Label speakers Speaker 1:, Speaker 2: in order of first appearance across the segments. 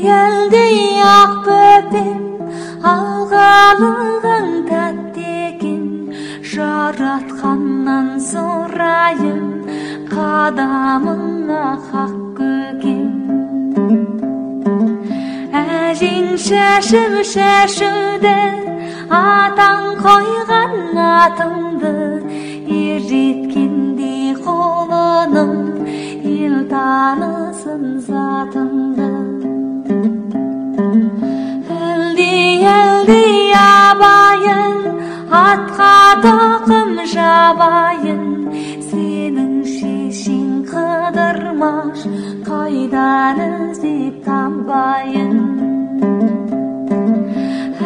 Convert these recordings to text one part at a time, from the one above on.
Speaker 1: Әлди ақ бөпем, алғалығың тәтті екен, жаратқаннан сұрайын, қадамыңа хақ көкем. Әжең шашып шашуды, атаң қойған атыңды, ер жеткендей қолыным, ел танысын затыңды. Әлди абайын, атқа тақым жабайын, сенің шешең қыдырмаш, қайдан іздеп табайын.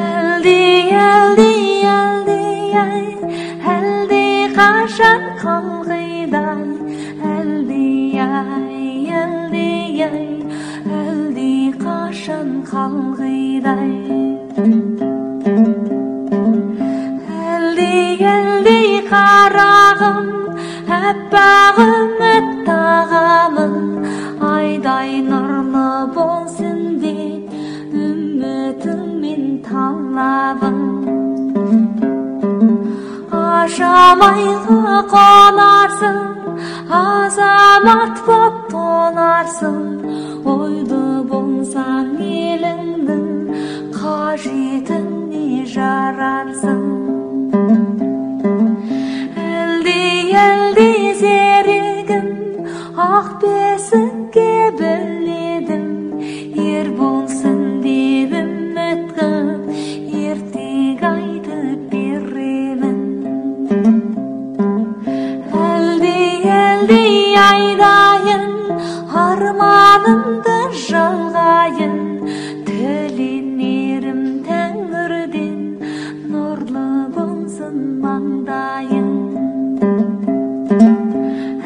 Speaker 1: Әлди, әлди, әлди, ай, әлди қашан қалғидай, әлди, ай, әлди, ай, әлди қашан қалғидай. Әлди, әлди қарағым, әппақ үміт тағамын, айдай нұрлы болсын деп үмітің мен талабың. Ашамайға қонарсың, азамат боп толарсың, ойлы болсаң еліңнің қажетіне жарарсың. Әлди, әлди зерегім, ақ бесікке біледім, ер болсын деп үміт қып, ертек айтып беремін. Әлди, әлди айдайын, арманымды жалғайын, тіленерім тәңірден, нұрлы болсын маңдайың.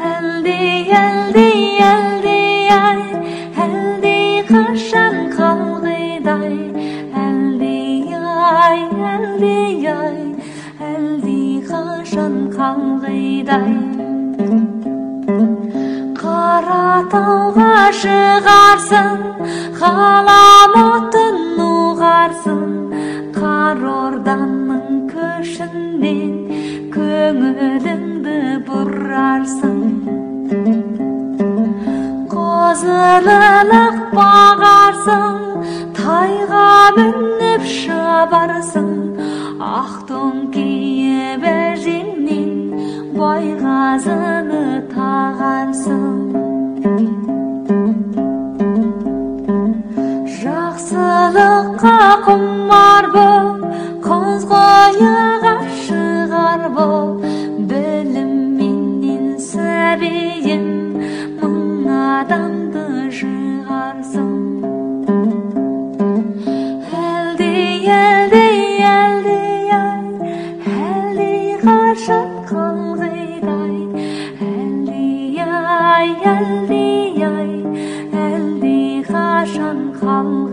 Speaker 1: Әлди, әлди, әлди, ай, әлди қашан қалғидай, әлди, ай, әлди, ай, әлди қашан қалғидай. Қаратауға шығарсың, ғаламатын ұғарсың, қар орданың көшінен көңіліңді бұрарсың. Қозылылық бағарсың, тайға мініп шабарсың, ақ тон киіп әжеңнен байғазыны тағарсың. Жақсылыққа құмар бол, қыз қояға шығар бол, білімменен сәбиім мың адамды жығарсың. Әлди, әлди, әлди, ай, әлди қашан қалғидай, әлди, ай, әлди, ай, әлди қашан қалғидай.